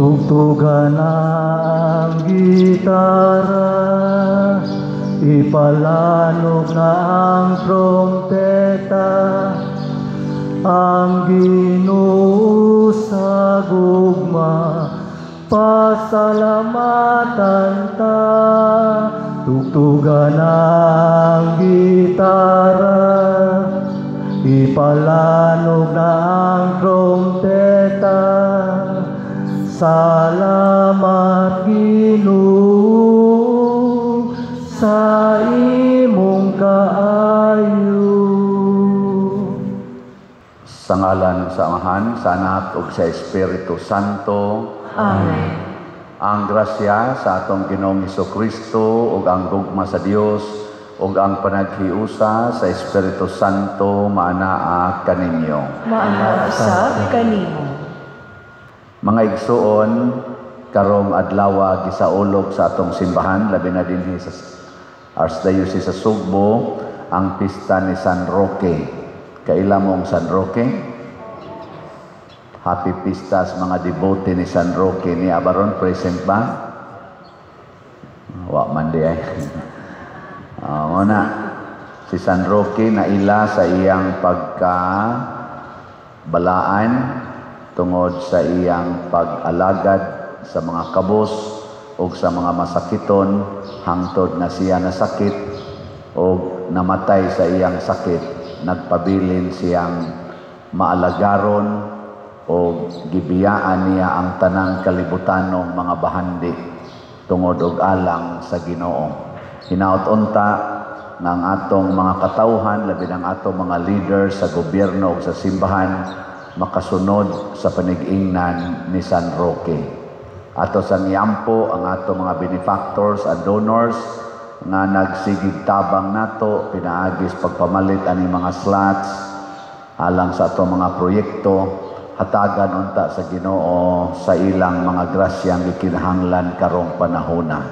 Tugtugan ang gitara, ipalanog na ang trompeta, ang Ginoo sa gugma, pasalamatan ta. Tugtugan ang gitara, ipalanog na ang trompeta. Salamat Ginoo sa imong kaayo. Sa ngalan sa Amahan, sa Anak ug sa Espiritu Santo. Amen. Ang grasya sa atong Ginoong Hesukristo ug ang gugma sa Dios ug ang panaghiusa sa Espiritu Santo maanaa kaninyo. Maanaa usab kanimo. Mga igsuon, karong adlaw gisaulog sa atong simbahan, labi na dinhi sa Archdiocese sa Sugbo, ang pista ni San Roque. Kaila mong San Roque? Happy pista sa mga debote ni San Roque. Ni Abaron, present ba? Wa man di ay. Muna, si San Roque naila sa iyang pagka balaan tungod sa iyang pag-alagad sa mga kabos o sa mga masakiton hangtod na siya nasakit o namatay sa iyang sakit. Nagpabilin siyang maalagaron o gibiyaan niya ang tanang kalibutanong mga bahandi tungod og alang sa Ginoo. Hinaot unta nga ang atong mga katawhan, labi ng atong mga leader sa gobyerno o sa simbahan, makasunod sa panigingnan ni San Roque. Ato sa niyampo ang atong mga benefactors and donors nga nagsigig tabang nato pinaagis pagpamalit ani mga slots alang sa atong mga proyekto. Hatagan unta sa Ginoo sa ilang mga grasyang gikinahanglan karong panahona.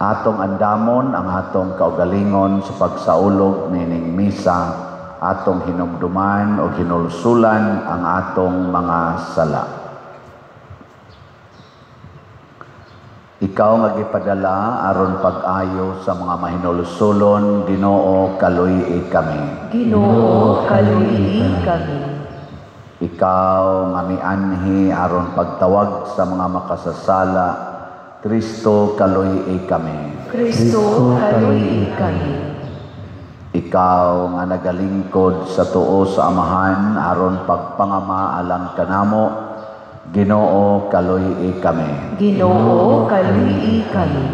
Atong andamon ang atong kaugalingon sa pagsaulog nining misa, atong hinumduman o hinulsulan ang atong mga sala. Ikaw nga gipadala aron pag-ayo sa mga mahinulsulon, Ginoo, kaluy-i kami. Ginoo, kaluy-i kami. Ikaw nga mianhi aron pagtawag sa mga makasasala, Kristo, kaluy-i kami. Kristo, kaluy-i kami. Ikaw nga nagalingkod sa tuo sa Amahan aron pagpangama alang kanamo, Ginoo, kaluy-i kami. Ginoo, kaluy-i kami.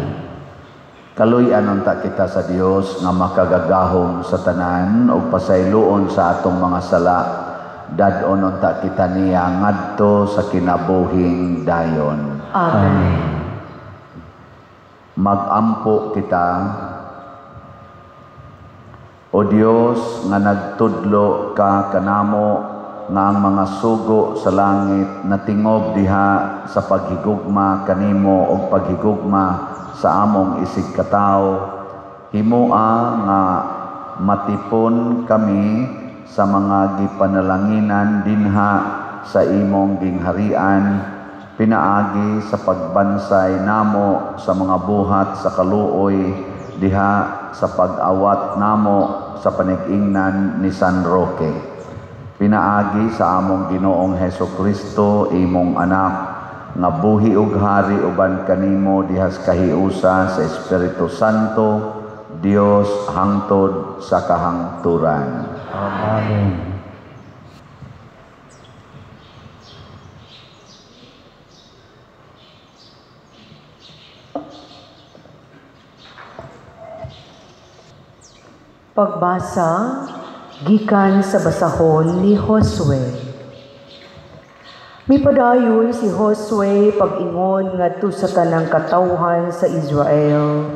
Kaluy-an unta kita sa Dios nga makagagahom sa tanan ug pasayloon sa atong mga sala. Dad-on unta kita niya ngadto sa kinabuhing dayon. Amen. Magampo kita. O Dios nga nagtudlo ka kanamo nga ang mga sugo sa langit natingob diha sa paghigugma kanimo og paghigugma sa among isig katawo, himoa nga matipon kami sa mga gipanalanginan dinha sa imong gingharian, pinaagi sa pagbansay namo sa mga buhat sa kaluoy diha sa pag-awat namo sa panig-ingnan ni San Roque. Pinaagi sa among Ginoong Hesukristo, imong anak, nga buhi ug hari uban kanimo dihas kahiusa sa Espiritu Santo, Dios hangtod sa kahangturan. Amen. Pagbasa gikan sa basahon ni Josue. Mipadayon si Josue pag-ingon ngadto sa tanang katawhan sa Israel.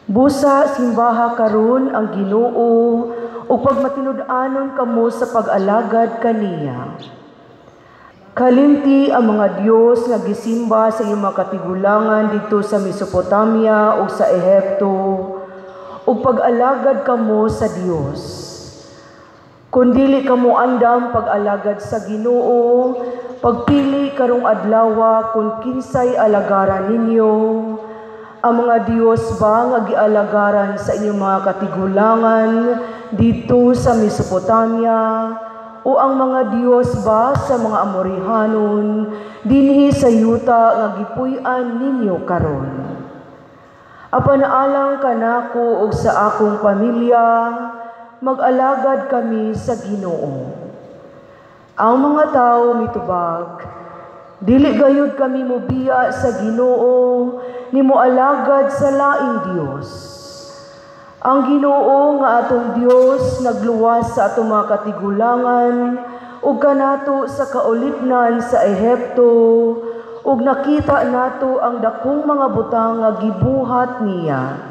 Busa simbaha karon ang Ginoo ug pagmatinud-anon kamo sa pag-alagad kaniya. Kalimti ang mga Dios nga gisimba sa iyong mga katigulangan didto sa Mesopotamia ug sa Ehipto, ug pag-alagad kamo sa Dios. Kung dili kamo andam pag-alagad sa Ginoo, pagpili karong adlawa kung kinsay alagaran ninyo, ang mga Dios ba nga gialagaran sa inyong mga katigulangan didto sa Mesopotamia, o ang mga Dios ba sa mga Amorihanon dinhi sa yuta nga gipuy-an ninyo karon? Apan alang kanako ug sa akong pamilya, mag-alagad kami sa Ginoo. Ang mga tao mitubag, dili gayud kami mobiya sa Ginoo ni moalagad sa laing Dios. Ang Ginoo nga atong Dios nagluwas sa atong mga katigulangan ug kanato sa kaulipnan sa Ehipto, ug nakita nato ang dakong mga butang nga gibuhat niya.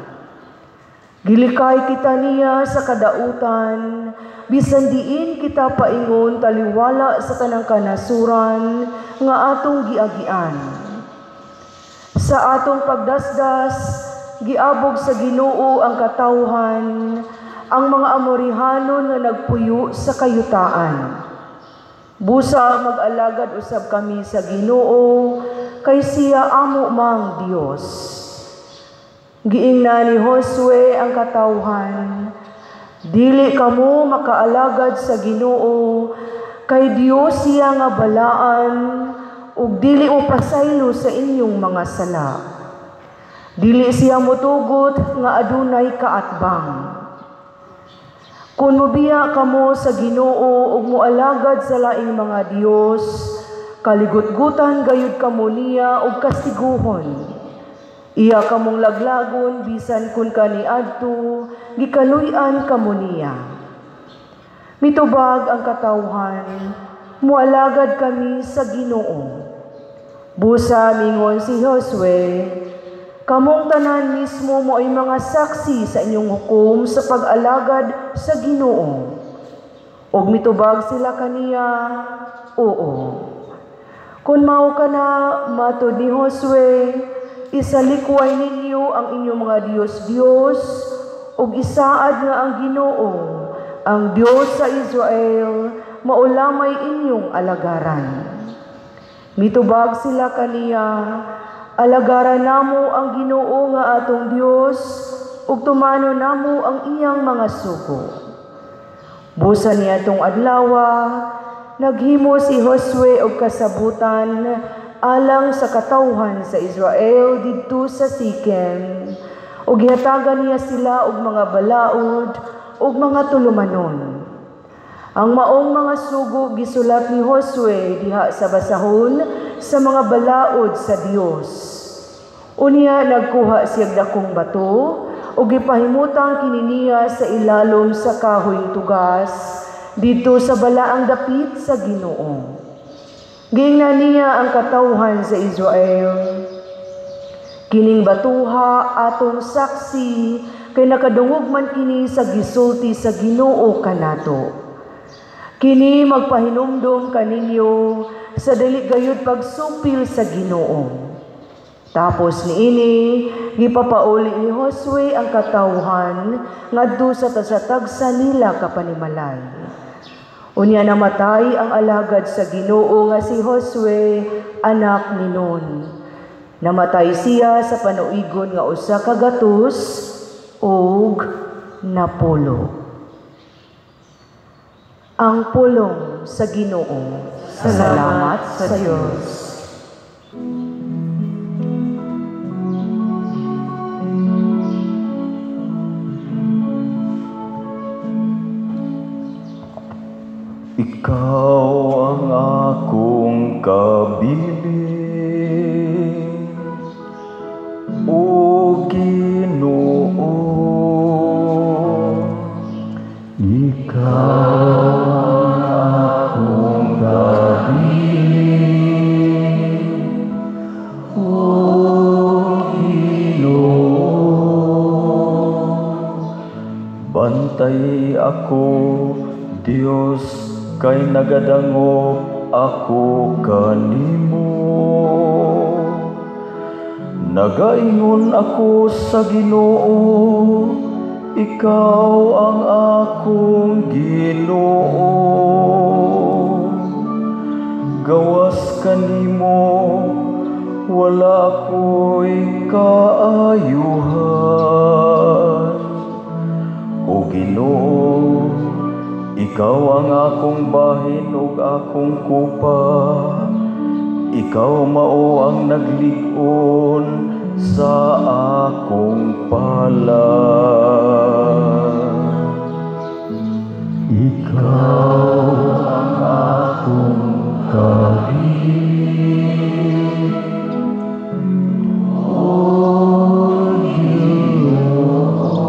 Gilikay kita niya sa kadautan, bisan diin kita paingon taliwala sa tanang kanasuran nga atong giagian. Sa atong pagdasdas, giabog sa Ginoo ang katawhan, ang mga Amorihanon nga nagpuyo sa kayutaan. Busa mag-alagad usab kami sa Ginoo, kay siya amo mang Dios. Giingnan ni Josue ang katawhan, dili kamo makaalagad sa Ginoo, kay Dios siya nga balaan, ug dili mo pasaylo sa inyong mga sala. Dili siya motugot nga adunay kaatbang. Kung mobiya kamo sa Ginoo ug moalagad sa laing mga Dios, kaligutgutan gayud kamo niya ug kastiguhon. Iya kamong laglagon bisan kun kaniadto gikaluy-an kamo niya. Mitubag ang katawhan, moalagad kami sa Ginoo. Busa mingon si Josue, kamong tanan mismo mo ay mga saksi sa inyong hukom sa pag-alagad sa Ginoo. Og mitubag sila kaniya, oo. Kung mao ka na, matod ni Josue, isalikway ninyo ang inyong mga Diyos-Diyos, ug isaad nga ang Ginoo, ang Diyos sa Israel, maulamay inyong alagaran. Mitubag sila kaniya, alagaran namo ang Ginoo nga atong Dios, ug tumano namo ang iyang mga sugo. Busa niya atong adlawa, naghimo si Josue og kasabutan alang sa katawhan sa Israel didto sa Sikem, ug gihatagan niya sila og mga balaod ug mga tulumanon. Ang maong mga sugo gisulat ni Josue diha sa basahon sa mga balaod sa Dios. Unya nagkuha siya dakong bato ug gipahimutang kini niya sa ilalom sa kahoy tugas didto sa balaang dapit sa Ginoo. Giingnan niya ang katawhan sa Israel, kining batuha atong saksi kay nakadungog man kini sa gisulti sa Ginoo kanato. Kini magpahinumdom kaninyo sa dili gayud pagsupil sa Ginoo. Tapos niini gipapauli ni Josue ang katawhan ngadto sa tagsa nila kapanimalay. Unya namatay ang alagad sa Ginoo nga si Josue, anak ni Nun. Namatay siya sa panuigon nga 160. Ang pulong sa Ginoo. Salamat sa Dios. Ikaw ang akong kabilin, O Ginoo. Ikaw ang akong kabilin, O Ginoo. Bantay ako, Dios, kay nagadangop ako kanimo. Nagaingon ako sa Ginoo, Ikaw ang akong Ginoo. Gawas kanimo, wala ko'y kaayuhan. O Ginoo, ikaw ang akong bahin ug akong kupa. Ikaw mao ang naglig-on sa akong palad. Ikaw ang akong kabilin, O Ginoo.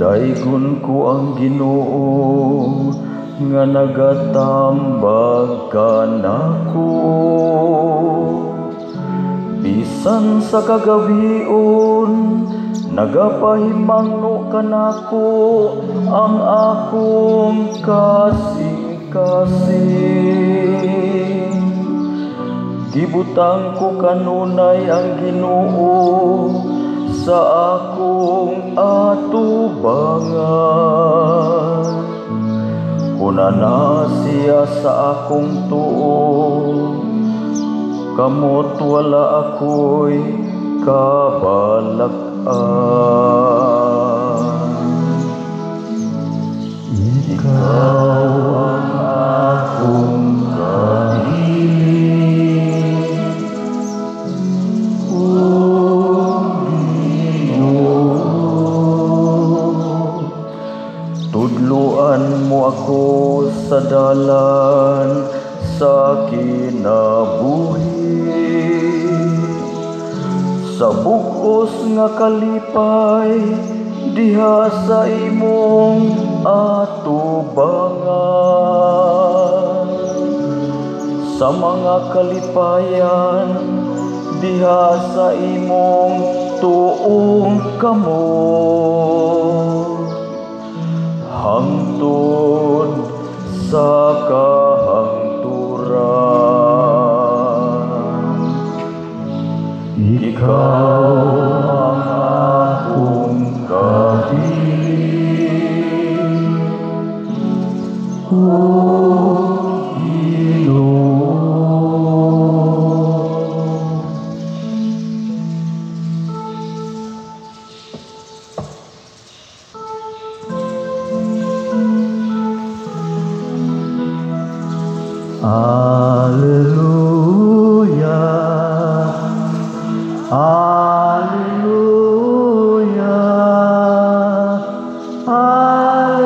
Daygon ko ang Ginoo nga nagatambag kanako. Bisan sa kagabion, nagapahimangno kanako ang akong kasing-kasing. Gibutang ko kanunay ang Ginoo sa akong atubangan. Kunana siya sa akong tuo, kamot wala ako'y kabalak-an. Ikaw ang akong kabilin, O Ginoo. Tudluan mo ako sa dalan sa kinabuhi. Sa bug-os nga kalipay diha sa imong atubangan. Sa mga kalipayan diha sa imong tuong kamot. Hangtod sa kahangturan. Ikaw ang akong kabilin, O Ginoo. Alleluia, Alleluia,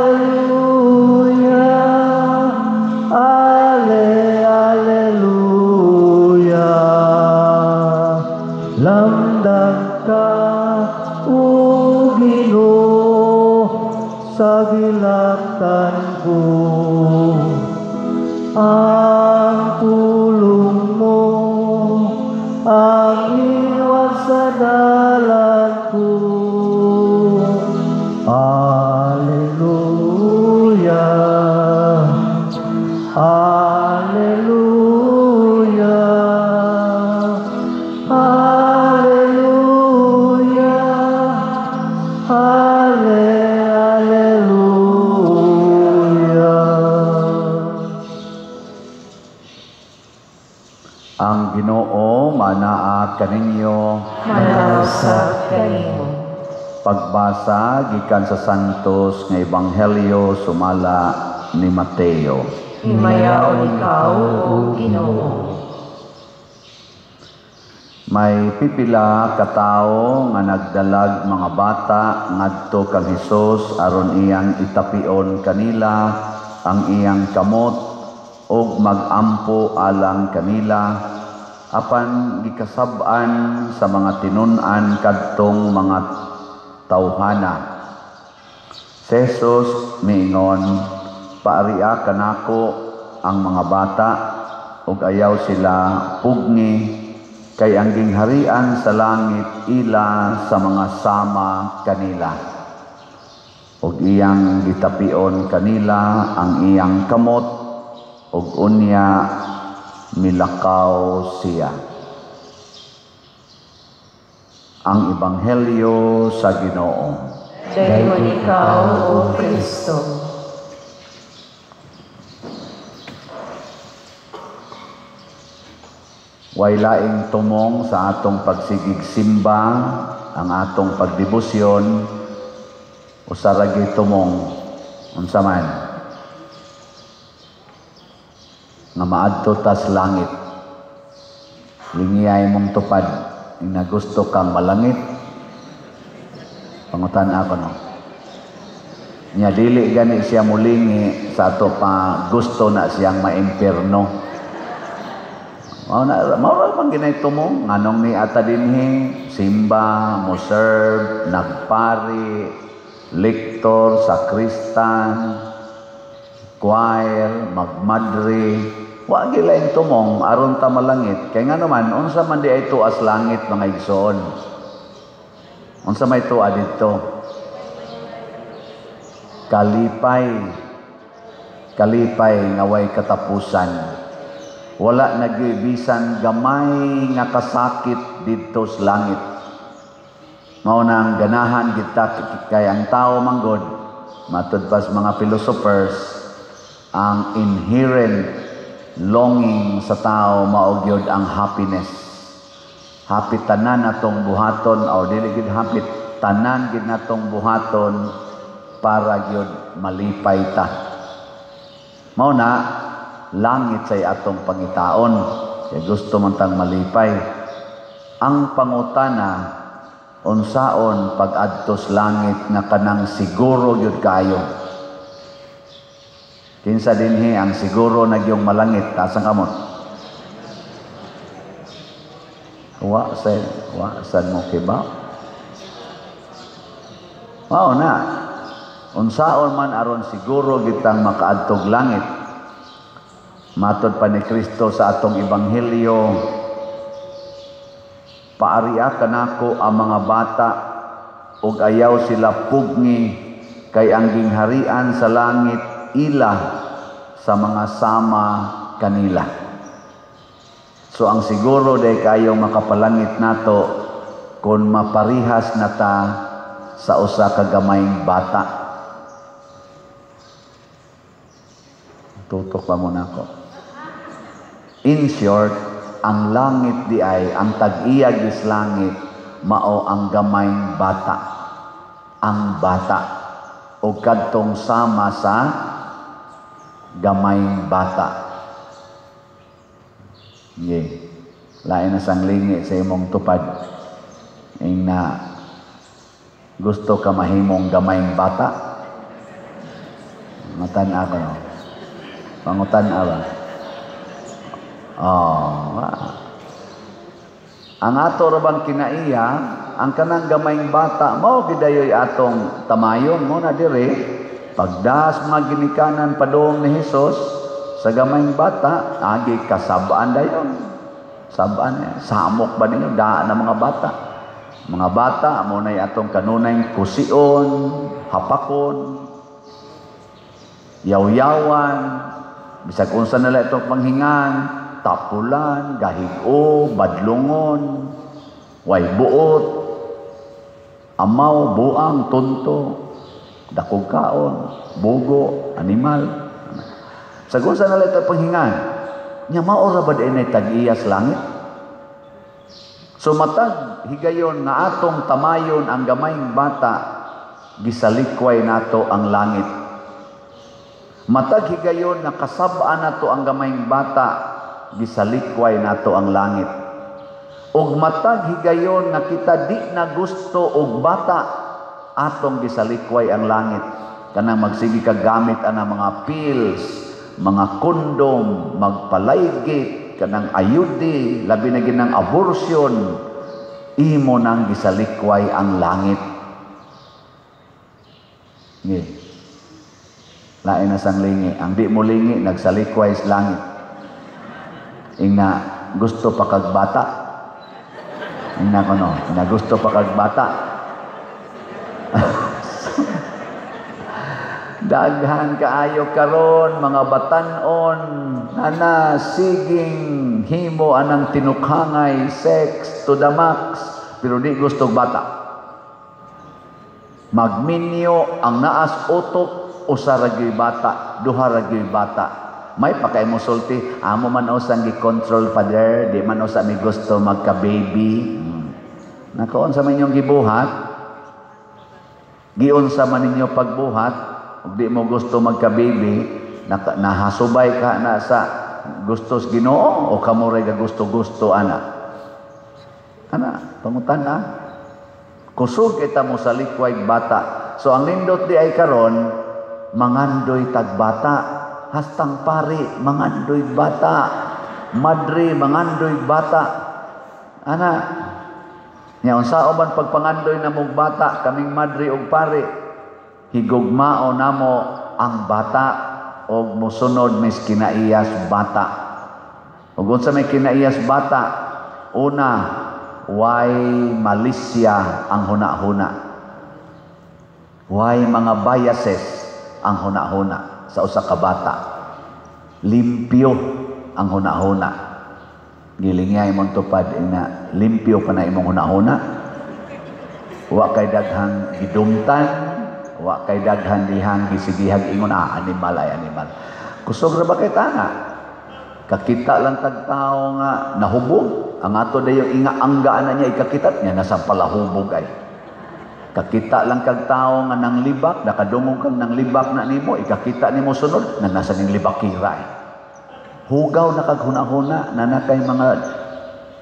Alleluia, Ale, Alleluia. Lamdag ka, O Ginoo, sa gilaktan ko. Ang pulong mo ang iwan sa dalan ko. Alleluia, Alleluia, Alleluia, Ale, Alleluia. Ang Ginoo manaa kaninyo. Manaa usab kanimo. Pagbasa gikan sa Santos nga Ebanghelyo sumala ni Mateo. Himayaon ikaw, O Ginoo. May pipila ka tawo nga nagdalag mga bata ngadto kang Hesus aron iyang itapion kanila ang iyang kamot og magampo alang kanila, apan gikasab-an sa mga tinun-an kadtong mga tawhana. Si Jesus miingon, "Paaria kanako ang mga bata ug ayaw sila pugngi, kay ang gingharian sa langit ila sa mga sama kanila." Ug iyang gitapion kanila ang iyang kamot ug unya milakaw siya. Ang Ebanghelyo sa Ginoo. Dayon ikaw, O Kristo. Way laing tumong sa atong pagsigig simba, ang atong pagdebosyon, usa ra gyud tumong unsa man nga maadto tas langit. Lingiyay mong tupad, inagusto kang malangit. Pangutan ako no. Nya dili gani siya mulingi sa ato pa gusto na siyang maimpierno. Mao na mao ra man ginay tumong nganong ni ata dinhi simba, mo serve, nagpari, lektor, sakristan, choir, magmadre. Wa gyud laing tumong aron ta malangit. Kay ngano man unsa man di ay tuas langit mga igsoon? Unsa may tuwa didto? Kalipay. Kalipay nga way katapusan. Wala nagibisan gamay nga kasakit didto sa langit. Mao nang ganahan kita kay ang tao manggod, matud pa sa mga philosophers, ang inherent longing sa tao mao gyud ang happiness. Happy tanan atong buhaton o dili gyud happy tanan gyud natong buhaton para gyud malipay ta. Mao na langit say atong pangitaon kay gusto man tang malipay. Ang pangutana unsaon pag-adtos langit nga kanang siguro gyud kaayo. Kinsa dinhi ang siguro na gyung malangit? Taas ang kamot. Wa say wa sad mo kiba. Mao na unsaon man aron siguro gitang makaadtog langit. Matod pa ni Kristo sa atong ebanghelyo, paaria kanako ang mga bata ug ayaw sila pugni kay ang gingharian sa langit ila sa mga sama kanila. So ang siguro day kayo makapalangit nato kung maparihas na ta sa usa ka gamayng bata. Tutok pa muna ako. In short, ang langit di ay, ang tag-iyag is langit, mao ang gamayng bata. Ang bata. O kadtong sama sa gamayng bata. Yeah. Lain na sang lingi sa imong tupad. Ing na gusto ka mahimong gamayng bata. Matan ako no. Pangutan awa. Oh, ang ato ra bang kinaiya, ang kanang gamayng bata mao gidayoy atong tamayon mo na dire pagdas mga ginikanan padung ni Hesus sa gamayng bata, agi kasabaan dayon. Sabaan niya, samok ba ninyo daan ang mga bata. Mga bata mo nay atong kanunay kusion, hapakon, yaw-yawan, bisag unsa nila itong panghingan, tapulan, gahigo, badlungon, way buot, amaw, buang, tunto, dakog kaon, bugo, animal. Sa unsa nila itong panghingan, nya mao ra ba dinay tag-iyas langit? So matag higayon nga atong tamayon ang gamayng bata, gisalikway nato ang langit. Matag higayon nga kasab-an nato ang gamayng bata, gisalikway nato ang langit. Ug matag higayon nga kita di na gusto og bata, atong gisalikway ang langit. Kanang magsige ka gamit ana mga pills, mga kondom, magpalaygit, kanang ayudi, labi na ginang abortion, imo nang gisalikway ang langit. Ngi. Lain na sang lingi. Ang di mo lingi, nagsalikway sa langit. Ingna gusto pa kag bata. Ingna kono, ingna gusto pa kag bata. Daghan kaayo karon mga batan-on nana siging himo anang tinukhangay, sex to the max, pero di gusto og bata. Magminyo ang naas utok, usa ra gyud bata, duha ra gyud bata. May pa kay mo sulti, amo man usang gi-control, Father, di man usa mi gusto magka-baby. Nako, unsa man inyong gibuhat? Giunsa man ninyo pagbuhat ug di mo gusto magka-baby, nahasubay ka na sa gustos Ginoo o kamo ray gusto-gusto ana? Ana, pangutan na. Kusog kita mo sa likway bata. So ang nindot di ay karon, mangandoy tag bata, hastang pari mangandoy bata, madre mangandoy bata. Ana, nya unsa man pagpangandoy namog bata, kaming madre ug pari, higugmao namo ang bata og mosunod mis kinaiyas bata. Ug unsa may kinaiyas bata? Una, way malisya ang huna-huna. Way mga biases ang huna-huna sa usa ka bata. Limpyo ang huna-huna. Gilingay mong tupad ina, limpyo pa na imong huna-huna. Wa kay daghang gidumtan, wa kay daghan dihang gisigihag ingon, ah, animal ay animal. Kusog ra ba kay tana? Kakita lang tag tao nga nahubog, ang ato dayon inga anggaan na niya ikakitat niya nasa palahubog ay. Kakita lang kag tao nga nang libak, nakadungog kang nang libak na nimo, ikakita nimo sunod na nasa ning libakira ay. Hugaw na kag huna-huna na nakay mga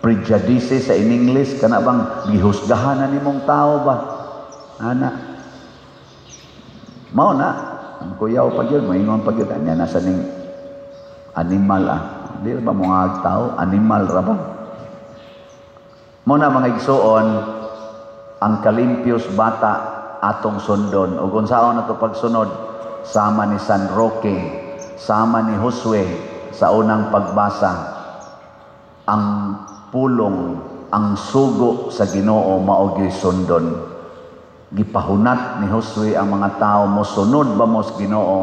prejudices sa in English kana bang gihusgahan na nimong tao ba? Ana. Mao na ang kuyaw pa gyud, moingon pa gyud anya nasa ning animal ah. Di ba mga tao, animal ra ba? Mao na, mga igsuon, ang kalimpios bata atong sundon. Ug unsaon nato pagsunod? Sama ni San Roque, sama ni Josue sa unang pagbasa, ang pulong, ang sugo sa Ginoo mao gyud sundon. Gipahunat ni Josue ang mga tao, mosunod ba mo sa Ginoo?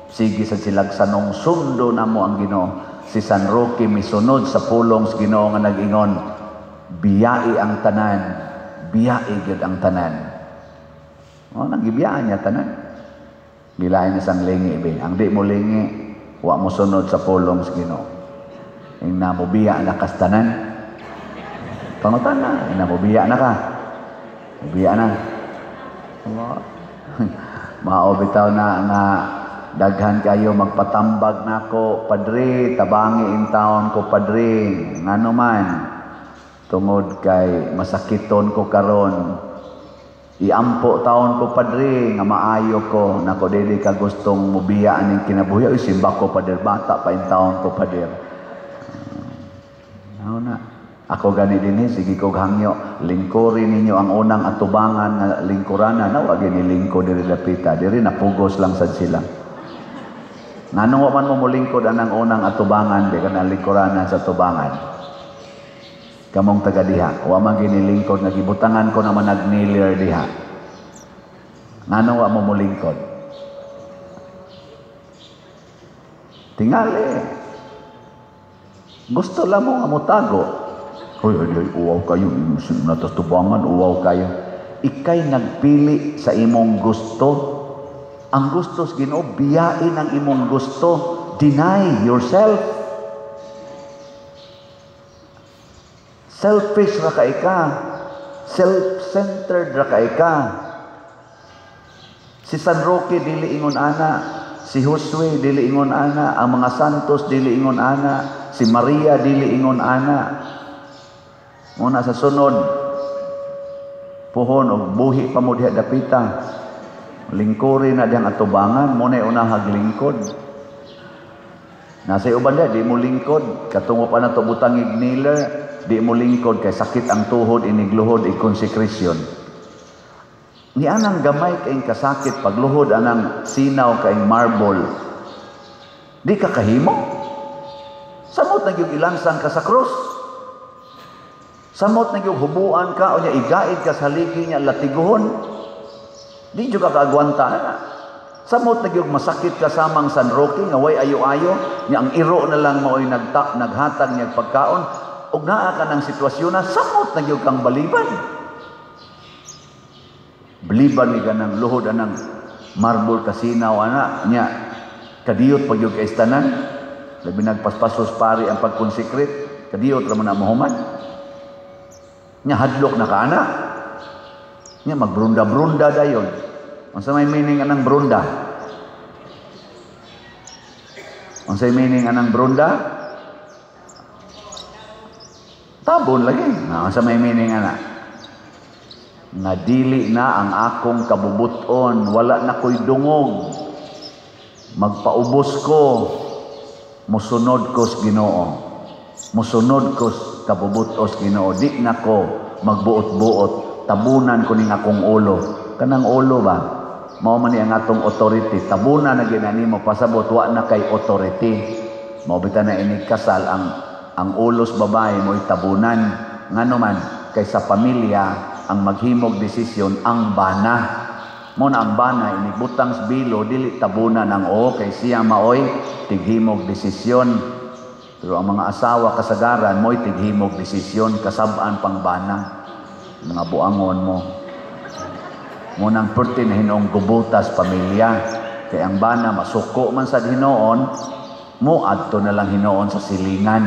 Sige sa silag sanong sundo namo ang Ginoo. Si San Roque misunod sa pulong sa Ginoo nga nag-ingon, biyai ang tanan, biyai gyud ang tanan. O, nagibiyaan niya tanan. Bilain na sang lingi be. Ang di mo lingi, wa mo sunod sa pulong sa Ginoo. Ing namubiya na kas tanan. Pangutan na, ing namubiya na ka. Mubiya na. Allah. Mao bitaw na nga daghan kayo magpatambag nako, "Padre, tabangi in taon ko, Padre." Ngano man? Tungod kay masakiton ko karon. Iampo taon ko, Padre, nga maayo ko. Nako, dili ka gustong mubiya aning kinabuhi? "Uy, simba ko, Padre, bata pa in taon ko, Padre." Ano na? Ako gani dinhi, sige kog hangyo, lingkuri ninyo ang unang atubangan nga lingkuranan na wa gini lingkod diri dapita. Diri napugos lang sad sila. Nganong wa man mo molingkod anang unang atubangan di kana lingkuranan sa tubangan? Kamong taga diha, wa man gini lingkod nga gibutangan ko naman nagnilir diha. Nganong wa mo molingkod? Tingali. Gusto lang mo nga motago. Hoy, hoy, hoy, uwaw kayo, natas tubangan, uwaw kayo. Ikay nagpili sa imong gusto. Ang gusto sa Ginoo, biyain ang imong gusto. Deny yourself. Selfish ra kay ka. Self-centered ra kay ka. Si San Roque dili ingon ana, si Josue dili ingon ana, ang mga santos dili ingon ana, si Maria dili ingon ana. Muna sa sunod puhon og buhi pa mo diha dapita. Lingkuri na diyang atubangan, mo na unahag lingkod. Nasa uban diha, di mo lingkod. Katungo pa na to butang igniler, di mo lingkod kay sakit ang tuhod, inigluhod, i-consecration. Ni anang gamay kaing kasakit, pagluhod anang sinaw kaing marble, di ka kahimo. Samot na gyud ilansang ka sa krus. Samot na gyud hubuan ka o nya igaid ka sa haligi niya latiguhon. Di jud ka kaagwanta na. Samot na gyud masakit ka samang San Roque nga way ayo-ayo, nya ang iro na lang maoy naghatag niya pagkaon. Ug naa ka ng sitwasyon na samot na gyud kang baliban. Baliban ni ka ng luhod anang marble kasinaw ana nya kadiyot pag gyud kay tanan. Labi nagpaspasos pari ang pag-consecrate, kadiyot ra man na mohuman. Nya hadlok na ka ana. Nya magbrunda-brunda dayon. Unsa may meaning anang brunda? Unsa may meaning anang brunda? Tabon lagi. Unsa may meaning ana? Nga dili na ang akong kabubuton, wala na ko'y dungog. Magpaubos ko, musunod ko sa Ginoo. Musunod ko sa kabubutos Ginoo. Di na ko magbuot-buot. Tabunan ko ning akong ulo. Kanang ulo ba? Mao man ni ang atong authority. Tabunan na gyud nimo pasabot wa na kay authority. Mao bitaw na inig kasal ang ulos babae mo'y tabunan. Ngano man kay sa pamilya ang maghimog desisyon ang bana. Mo na ang bana inigbutang sa bilo dili tabunan ang o kay siya maoy tighimog desisyon. Pero ang mga asawa kasagaran mo'y tighimog desisyon kasab-an pang bana. Mga buangon mo. Munang perti na hinoong gubutas pamilya. Kay ang bana masuko man sa hinoon, mo adto na lang hinoon sa silingan.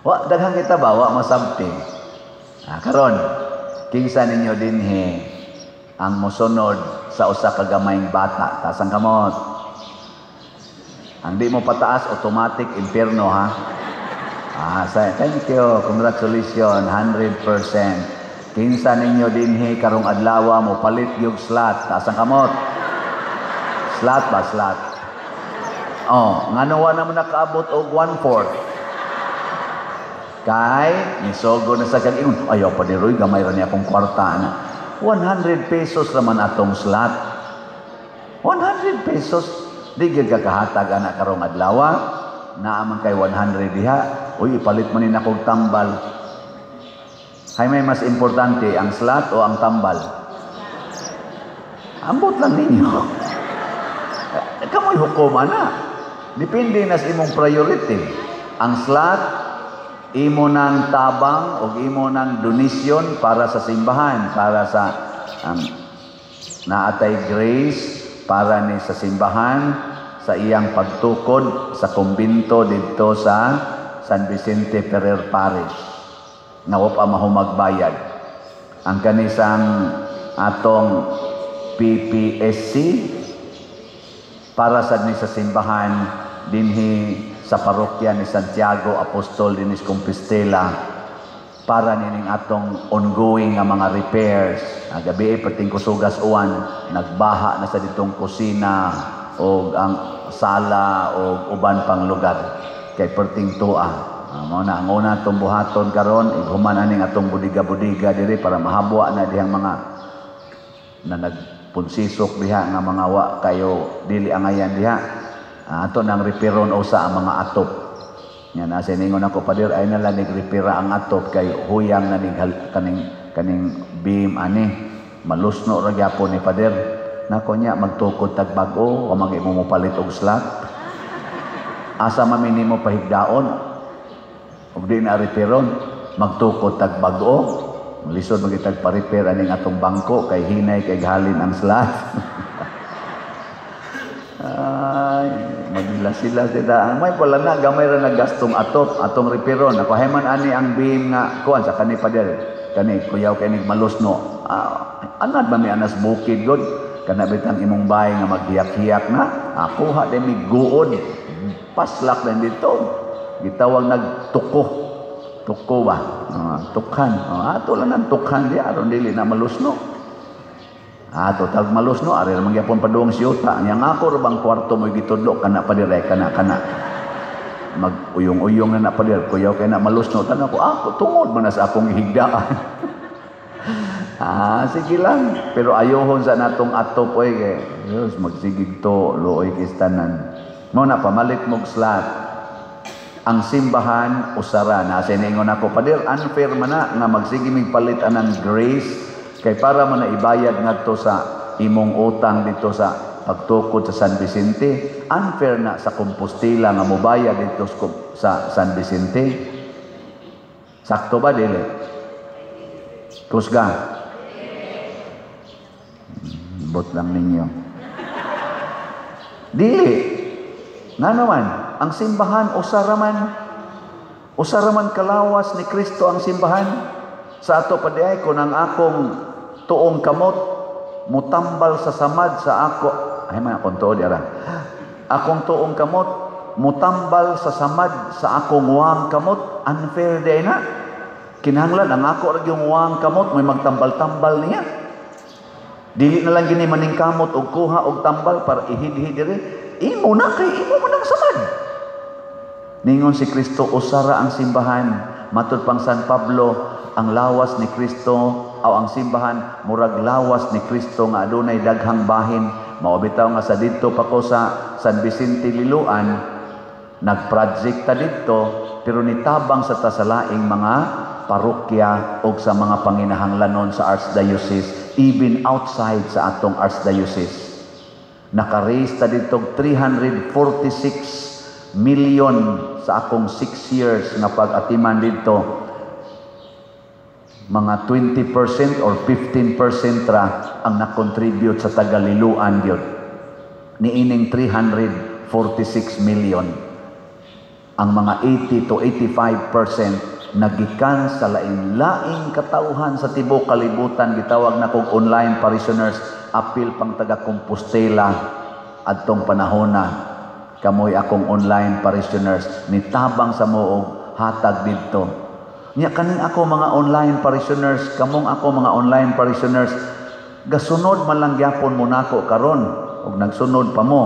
Wa daghang kita ba wa masabti. Karon kinsa ninyo dinhi ang mosunod sa usa ka gamayng bata? Taas ang kamot. Ang di mo pataas automatic impierno ha. Thank you. Congratulations, 100%. Kinsa ninyo dinhi karong adlaw mo palit yung slot? Taas ang kamot. Slot ba slot? Oh, ngano wa naman nakaabot og 1/4? Kay nisogo na sa kag ingon, ayaw pa diroy gamay ra ni akong kwarta na. 100 pesos raman atong slot. 100 pesos di gyud ka kahatag ana karong adlaw. Naa man kay 100 diha. Uy, ipalit man ni nakog tambal. Hay may mas importante ang slot o ang tambal? Ambot lang ninyo. Kamoy hukom ana. Depende na sa imong priority. Ang slot imo nang tabang o imo nang donasyon para sa simbahan, para sa ang naatay grace para ni sa simbahan sa iyang pagtukod sa kumbinto didto sa San Vicente Ferrer Parish nga wa pa mahumagbayad. Ang kanisang atong PPSC para sad ni sa simbahan dinhi sa parokya ni Santiago Apostol dinis Compostela para nining atong ongoing nga mga repairs. Gabi perting kusugas uwan, nagbaha na sa ditong kusina o ang sala o uban pang lugar kay perting tua. Mao na ang una atong buhaton karon, ighuman aning atong budiga-budiga diri para mahabwa na dihang mga na nagpunsisok diha nga mga wa kayo dili angayan diha. Ato nang reperon usa ang mga atop. Nya na siningon ako pader ay nala nigrepera ang atop kay huyang na nig kaning beam ani malusno ra gyapon ni pader. Nako nya magtukod tag bag-o o mag-imo mo palit og slot. Asa man nimo pahigdaon og di na reperon magtukod tag bag-o. Lisod magitag pa-repair aning atong bangko kay hinay kay halin ang slot. Ay, magilas-silas dita. May pala na gamay ra nagastong atop, atong reperon. Ako heman ani ang beam nga kuan sa kani pader. Kani kuyaw kay nig malusno. Anad ba mi anas bukid god? Kana bitang imong bahay nga maghiyak-hiyak na. Akuha din mi guod. Paslak din dito. Gitawag nagtuko. Tuko ba? Tukhan. Ato lang ang tukhan di aron dili na malusno. Total malusno ari ra magyapon padung siyuta. Nya nga ako ra bang kwarto mo'y gitudlo kana pa dire kana kana. Mag-uyong-uyong na na pa dire kuyaw kay na malusno tan ako ako tungod man na sa akong higdaan. Sige lang pero ayohon sa natong atop oy kay Diyos magsigig to luoy kistanan. Mo na pamalit mog slot. Ang simbahan usara na siningon ako pader unfair man na nga magsige mig palit anang grace kay para man na ibayad ngadto sa imong utang dito sa pagtukod sa San Vicente. Unfair na sa Compostela nga mobayad dito sa San Vicente. Sakto ba dili? Kusga. Bot lang ninyo. Dili. Nga naman, ang simbahan usa ra man. Usa ra man kalawas ni Kristo ang simbahan. Sa ato pa diay, kung ang akong tuong kamot mutambal sa samad sa ako, ay man akong tuod ara. Akong tuong kamot mutambal sa samad sa akong wang kamot, unfair diay na. Kinahanglan ang ako ra yung wang kamot may magtambal-tambal niya. Dili na lang gini maningkamot og kuha og tambal para ihidhi diri. Imo na kay imo man ang samad. Ningon si Kristo, usara ang simbahan. Matud pang San Pablo, ang lawas ni Kristo o ang simbahan murag lawas ni Kristo nga adunay daghang bahin. Mao bitaw nga sa didto pa ko sa San Vicente Liloan, nag-project ta didto, pero nitabang sa tasalaing mga parokya o sa mga panginahanglanon sa Archdiocese, even outside sa atong Archdiocese. Naka-raise ta didto 346 million sa akong 6 years nga pag-atiman didto. Mga 20% or 15% ra ang na-contribute sa taga-Liloan gyud. Niining 346 million. Ang mga 80 to 85% nagikan sa lain-laing katauhan sa tibuok kalibutan, gitawag na kog online parishioners, apil pang taga Compostela adtong panahona. Kamoy akong online parishioners, nitabang sa moog hatag didto. Nya kaning ako mga online parishioners, kamong ako mga online parishioners, gasunod man lang gyapon mo nako karon ug nagsunod pa mo.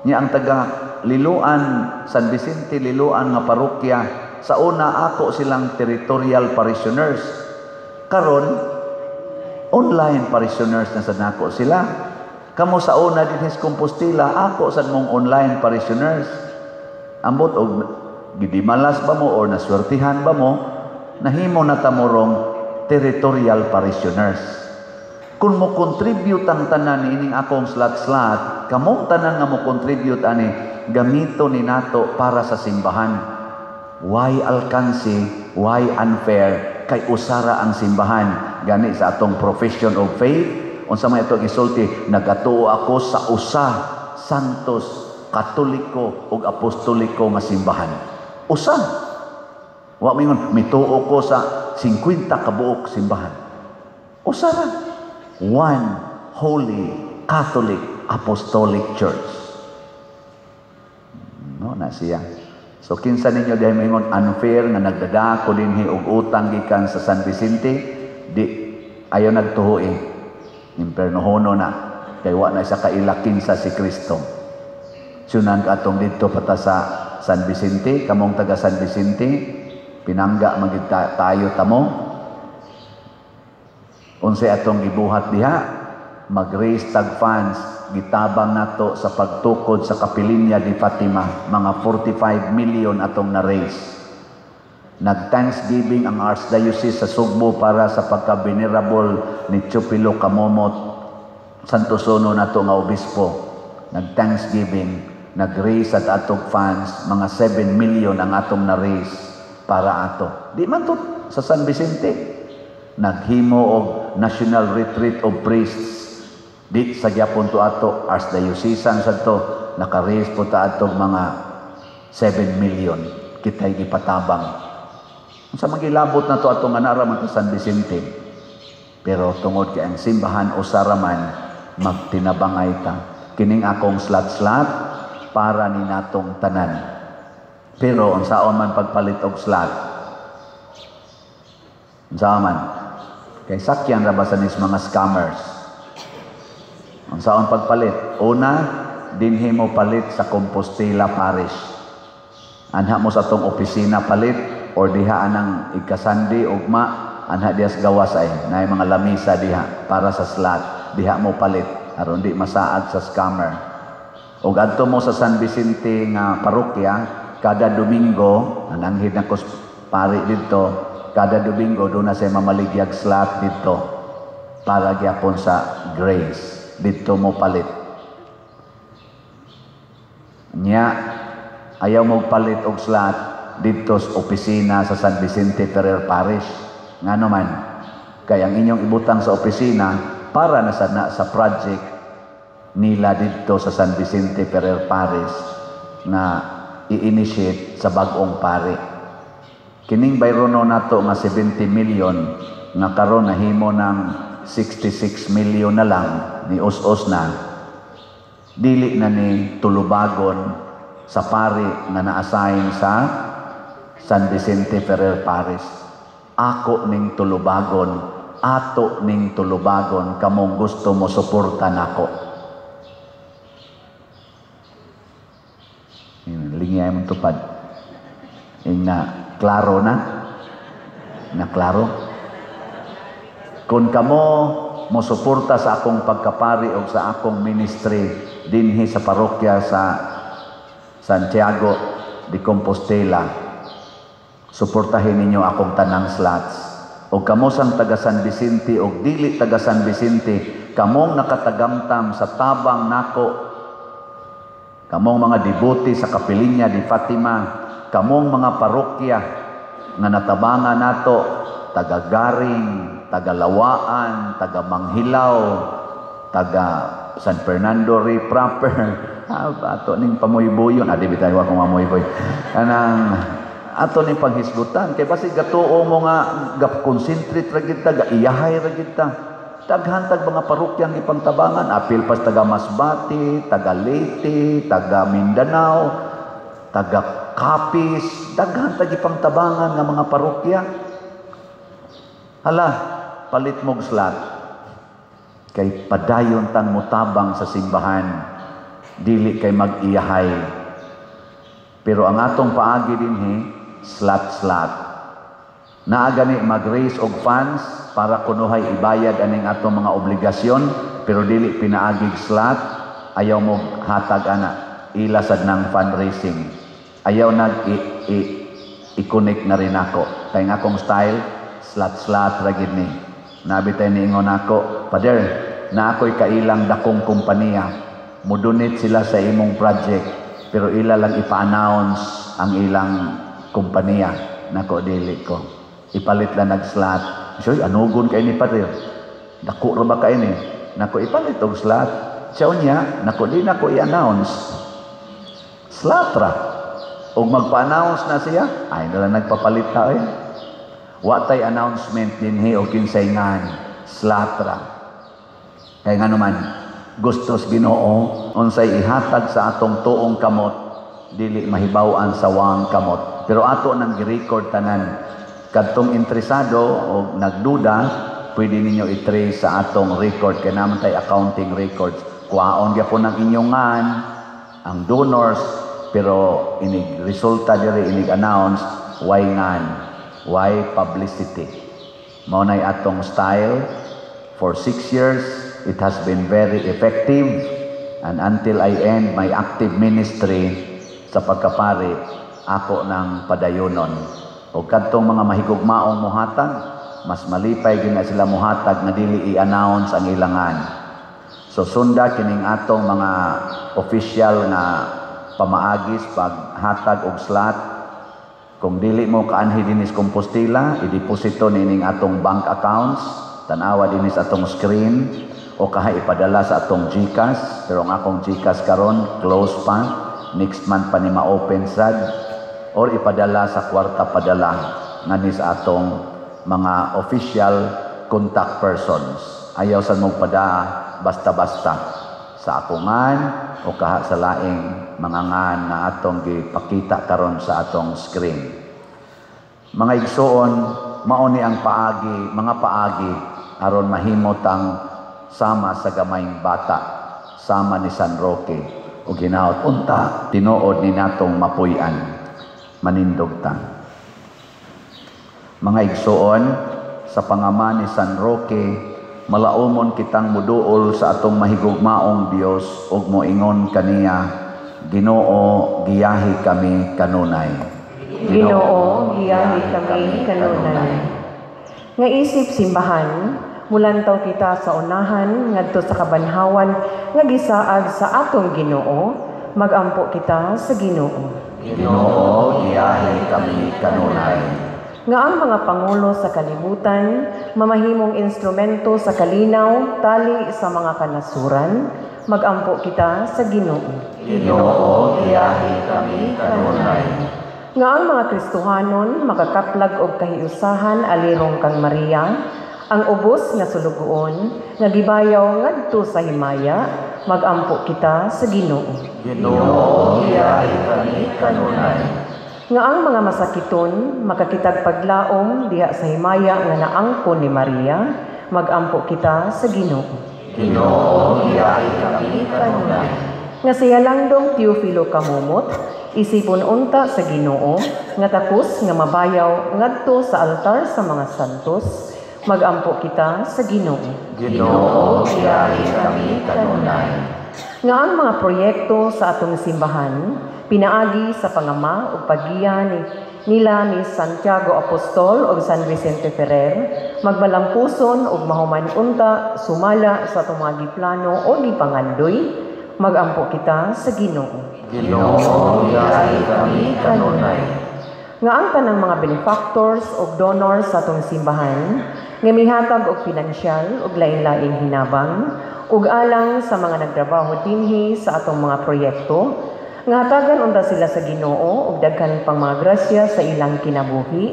Nya ang taga Liloan, San Vicente Liloan nga parokya, sa una ako silang territorial parishioners. Karon online parishioners na sad nako sila. Kamo sa una dinhi sa Compostela, ako sad mong online parishioners. Ambot og gidimalas ba mo or naswertihan ba mo, nahimo na ta morong territorial parishioners. Kung mo contribute ang tanan niining akong slot-slot, kamong tanan nga mo contribute ani, gamito ni nato para sa simbahan. Why alkansi? Why unfair? Kay usara ang simbahan. Gani sa atong profession of faith, unsa may ito gisulti, nagatuo ako sa usa, santos, katoliko ug apostoliko nga simbahan. Usa. Wa mingon mituo ko sa 50 ka buok simbahan. Usa ra. One Holy Catholic Apostolic Church. No na siya. So kinsa ninyo dihay moingon unfair nga nagdada ko dinhi og utang gikan sa San Vicente, di ayo nagtuho eh. Impernohono na kay wa na sa kaila kinsa si Kristo. Sunan ka atong didto pata sa San Vicente, kamong taga San Vicente, pinangga man gid tayo tamo. Unsay atong gibuhat diha? Mag-raise tag funds, gitabang nato sa pagtukod sa Kapilinya di Fatima, mga 45 million atong na-raise. Nag-thanksgiving ang Archdiocese sa Sugbo para sa pagka-venerable ni Chupilo Camomot, Santo Sono nato nga obispo. Nag-thanksgiving, nag-raise at atong funds, mga 7 million ang atong na-raise para ato. Di man to sa San Vicente. Naghimo og National Retreat of Priests. Di sa gyapon to ato Archdiocesan sad to, naka-raise po ta atong mga 7 million kitay gipatabang. Unsa man gilabot na to atong nga man to San Vicente. Pero tungod kay ang simbahan usa ra man, magtinabangay ta. Kining akong slot-slot para ni natong tanan. Pero unsaon man pagpalit og slot? Unsaon man? Kay sakyan ra ba sa nis mga scammers? Unsaon pagpalit? Una, dinhi mo palit sa Compostela Parish. Anha mo sa atong opisina palit or diha anang ikasandi ugma, anha diha sa gawas ay naay mga lamisa diha para sa slot, diha mo palit aron di masaad sa scammer. Og adto mo sa San Vicente nga parokya kada Domingo, nananghid na ko pari didto, kada Domingo do na siya mamaligyag slot didto para gyapon sa grace. Didto mo palit. Nya, ayaw mo palit og slot didto sa opisina sa San Vicente Ferrer Parish. Ngano man, kay ang inyong ibutang sa opisina para na sa project nila didto sa San Vicente Ferrer Parish nga i-initiate sa bag-ong pari. Kining bayrono nato nga 70 million nga karon nahimo ng 66 million na lang, ni us-us na, dili na ni tulubagon sa pari nga na-assign sa San Vicente Ferrer Parish. Ako ning tulubagon, ato ning tulubagon, kamong gusto mo suporta nako. Lingay mong tupad. Ing na klaro na? Na klaro? Kung kamo mo suporta sa akong pagkapari o sa akong ministry dinhi sa parokya sa Santiago de Compostela, suportahin ninyo akong tanang slots. O kamo sang taga San Vicente o dili taga San Vicente, kamong nakatagamtam sa tabang nako, kamong mga debote sa Kapilinya di Fatima, kamong mga parokya nga natabangan nato, taga Garing, taga Lawaan, taga Manghilaw, taga San Fernando Rey proper. Ato ning pamuybuyon. Adi bitay wa kong mamuyboy. Kanang ato ning panghisgutan kay basig gatuo mo nga ga-concentrate ra gid ta, ga-iyahay ra gid ta. Daghan tag mga parokyang gipangtabangan, apil pas taga Masbate, taga Leyte, taga Mindanao, taga Capiz, daghan tag gipangtabangan nga mga parokya. Hala, palit mog slot. Kay padayon tang mutabang sa simbahan, dili kay mag-iyahay. Pero ang atong paagi dinhi, slot-slot. Naa gani mag-raise og funds para kunuhay ibayad aning atong mga obligasyon, pero dili pinaagig slot, ayaw mo hatag ana, ila sad ng fundraising. Ayaw nag i-connect na rin ako. Kay nga akong style, slot-slot ra gid ni. Nabi tay niingon ako, Father, na ako'y kailang dakong kompanya. Mudonate sila sa imong project, pero ila lang ipa-announce ang ilang kompanya. Nako, dili ko. Ipalit lang nag-slot. Siya, anugon kay ni Father. Dako ra ba kay ni? Nako, ipalit og slot. Siya unya, nako, di nako i-announce. Slot ra. Og magpa-announce na siya, ay na lang nagpapalit ta eh. Wa tay announcement dinhi og kinsay ngan, slot ra. Kay ngano man, gustos Ginoo unsay ihatag sa atong tuong kamot, dili mahibaw-an sa wang kamot. Pero ato nang gi-record tanan. Kadtong interesado o nagduda, pwede ninyo i-trace sa atong record kay naman tay accounting records. Kuhaon gyapon ang inyong ngan, ang donors, pero inig resulta diri inig announce why ngan, why publicity. Mao nay atong style for 6 years. It has been very effective, and until I end my active ministry sa pagkapari, ako nang padayonon. O kadtong mga mahigugmaong muhatag, mas malipay gid na sila muhatag nga dili i-announce ang ilangan. So sunda kining atong mga official nga pamaagis paghatag og slot. Kung dili mo kaanhi dinis Compostela, ideposito nining atong bank accounts, tan-awa dinis atong screen, o kaha ipadala sa atong GCash. Pero ang akong GCash karon close pa, next month pa ni ma-open sad, or ipadala sa kwarta padala ngani sa atong mga official contact persons. Ayaw sad mong pada basta-basta sa akongan o kaha sa laing mga ngan nga atong gipakita karon sa atong screen. Mga igsoon, mao ni ang paagi, mga paagi aron mahimot ang sama sa gamayng bata, sama ni San Roque o ginaot unta tinuod ni natong mapuy-an, manindog ta. Mga igsoon, sa pangama ni San Roque, malaumon kitang muduol sa atong mahigugmaong Dios ug moingon kaniya, Ginoo, giyahi kami kanunay. Ginoo, giyahi kami kanunay. Nga isip simbahan, mulantaw kita sa unahan ngadto sa kabanhawan nga gisaad sa atong Ginoo Magampo kita sa Ginoo. Ginoo, giyahi kami kanunay. Nga ang mga pangulo sa kalibutan mamahimong instrumento sa kalinaw tali sa mga kanasuran, magampo kita sa Ginoo. Ginoo, giyahi kami kanunay. Nga ang mga Kristohanon makakaplag og kahiusahan alirong kang Maria, ang ubos nga sulugoon nga gibayaw ngadto sa himaya, magampo kita sa Ginoo. Ginoo, giyahi kami kanunay. Nga ang mga masakiton makakitag paglaom diha sa himaya nga naangkon ni Maria, magampo kita sa Ginoo. Ginoo, giyahi kami kanunay. Nga siya langdong Teofilo Kamumot, isipon unta sa Ginoo, nga takos nga mabayaw ngadto sa altar sa mga santos, magampo kita sa Ginoo. Ginoo, giyahi kami kanunay. Nga ang mga proyekto sa atong simbahan, pinaagi sa pangama ug paggiya nila ni Santiago Apostol ug San Vicente Ferrer, magmalampuson ug mahuman unta sumala sa atong mga giplano o gipangandoy, magampo kita sa Ginoo. Ginoo, giyahi kami kanunay. Nga ang tanang mga benefactors ug donors sa atong simbahan, nga mihatag og pinansyal ug lain-laing hinabang, ug alang sa mga nagtrabaho dinhi sa atong mga proyekto, nga hatagan unta sila sa Ginoo ug daghan pang mga grasya sa ilang kinabuhi,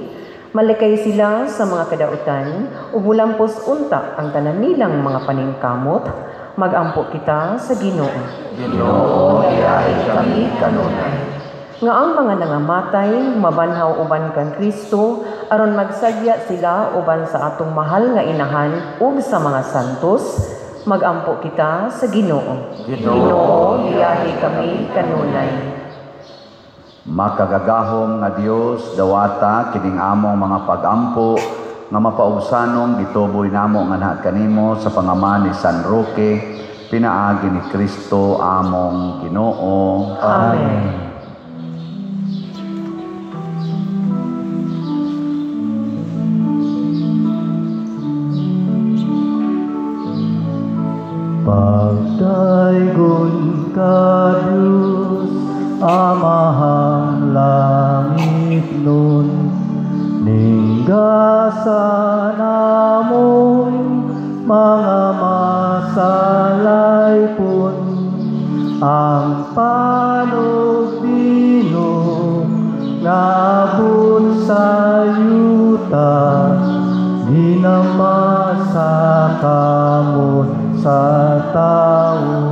malikay sila sa mga kadautan ug mulampos unta ang tanan nilang mga paningkamot, magampo kita sa Ginoo. Ginoo, giyahi kami kanunay. Nga ang mga nangamatay mabanhaw uban kang Kristo aron magsadya sila uban sa atong mahal nga inahan ug sa mga santos, magampo kita sa Ginoo. Ginoo, giyahi kami kanunay. Makagagahom nga Dios, dawata kining among mga pagampo nga mapaubsanong gituboy namo nganha kanimo sa pangama ni San Roque, pinaagi ni Kristo among Ginoo. Amen. Pagdaygon ka, Diyos, Amahang langit nun, ninggasan namong mga masalaypon, ang panugbino ngabot sa yuta, ginama sa kamot sa tao.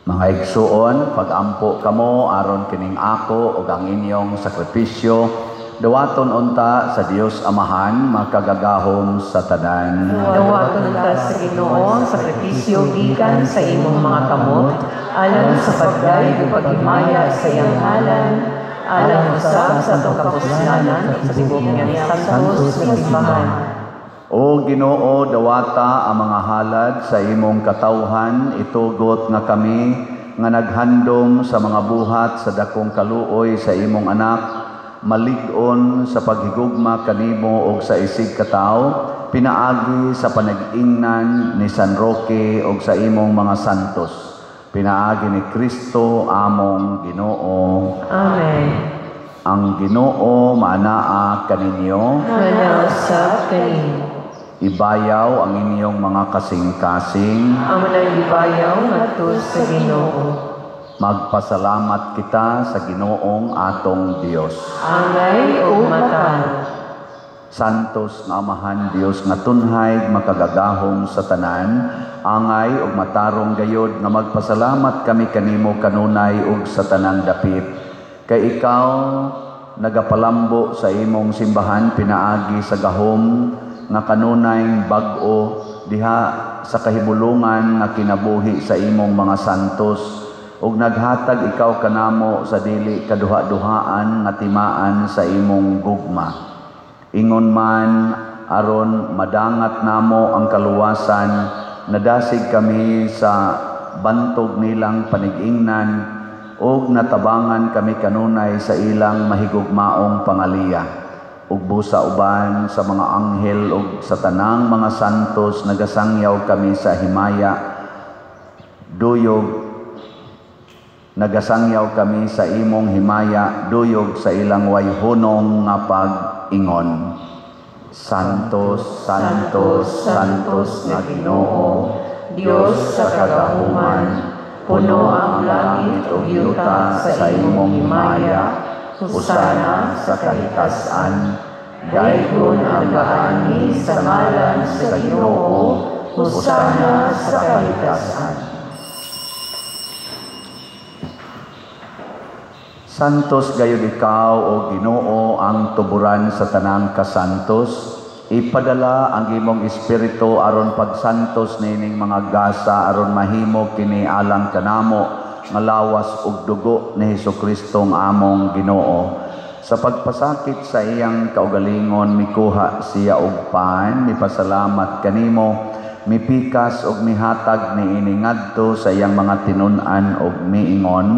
Mga igsuon, pagampo kamo aron kining ako ug ang inyong sakripisyo, dawaton unta sa Dios Amahan makagagahom sa tanan. Dawaton unta sa Ginoo ang sakripisyo gikan sa imong mga kamot, alang sa pagdayeg ug paghimaya sa iyang ngalan, alang usab sa atong kapuslanan ug sa tibuok niyang santos nga simbahan. O Ginoo, dawata ang mga halad sa imong katawhan, itugot nga kami nga naghandom sa mga buhat sa dakong kaluoy sa imong anak, malig-on sa paghigugma kanimo og sa isig katawo, pinaagi sa panag-ingnan ni San Roque og sa imong mga santos, pinaagi ni Kristo among Ginoo. Amen. Ang Ginoo maanaa kaninyo. Manausap kanimo. Ibayaw ang inyong mga kasing-kasing. Amo nang gibayaw ngadto sa Ginoo. Magpasalamat kita sa Ginoong atong Dios. Angay ug matarong. Santos nga Amahan Dios nga tunhay makagagahom sa tanan, angay ug matarong gayod nga magpasalamat kami kanimo kanunay ug sa tanang dapit. Kay ikaw nagapalambo sa imong simbahan pinaagi sa gahom nga kanunay bag-o diha sa kahibulungan nga kinabuhi sa imong mga santos, ug naghatag ikaw kanamo sa dili kaduha-duhaan nga timaan sa imong gugma. Ingon man aron madangat namo ang kaluwasan, nadasig kami sa bantog nilang panig-ingnan ug natabangan kami kanunay sa ilang mahigugmaong pangaliya. Ug busa uban sa mga anghel ug sa tanang mga santos, nagasangyaw kami sa himaya Duyog nagasangyaw kami sa imong himaya, duyog sa ilang wayhunong nga pag-ingon. Santos, Santos, Santos nga Ginoo, Dios sa kagahuman, puno ang langit ug yuta sa imong himaya. Hosana sa kahitasan. Daygon ang gaani sa ngalan sa Ginoo, hosana sa kahitasan. Santos gayud ikaw, o Ginoo, ang tuburan sa tanang kasantos. Ipadala ang imong espiritu aron pagsantos nining mga gasa, aron mahimo kini alang kanamo nga lawas ug dugo ni Hesukristo nga among Ginoo. Sa pagpasakit sa iyang kaugalingon, mikuha siya og pan, mipasalamat kanimo, mipikas og mihatag niini ngadto sa iyang mga tinun-an og miingon,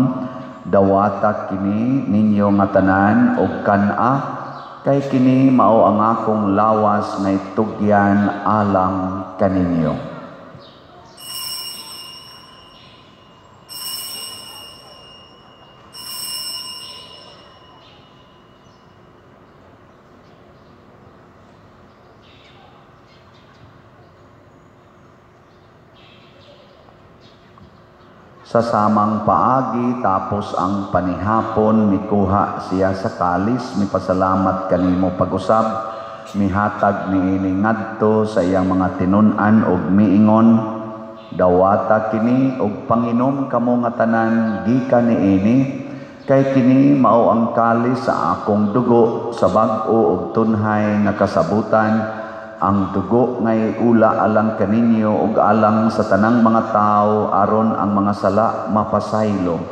dawata kini ninyo nga tanan og kan-a, kay kini mao ang akong lawas nga itugyan alang kaninyo. Sa samang paagi, tapos ang panihapon, mikuha siya sa kalis, mipasalamat kanimo pag-usab, mihatag niini ngadto sa iyang mga tinun-an og miingon, dawata kini og panginom kamo nga tanan gikan niini, kay kini mao ang kalis sa akong dugo sa bag-o og tunhay nga kasabutan, ang dugo ngay ula alang kaninyo ug alang sa tanang mga tao aron ang mga sala mapasaylo.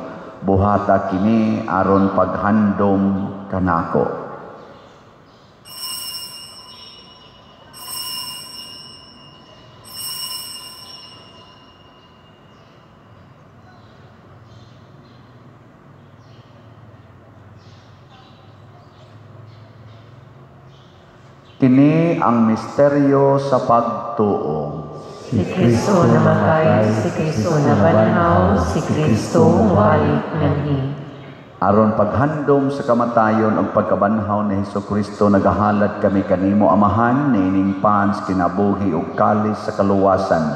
Buhata kini aron paghandom kanako. Kini ang misteryo sa pagtuo. Si Kristo namatay, si Kristo nabanhaw, si Kristo mubalik nganhi. Aron paghandom sa kamatayon ug pagkabanhaw ni Hesukristo, nagahalad kami kanimo Amahan niining pans kinabuhi ug kalis sa kaluwasan.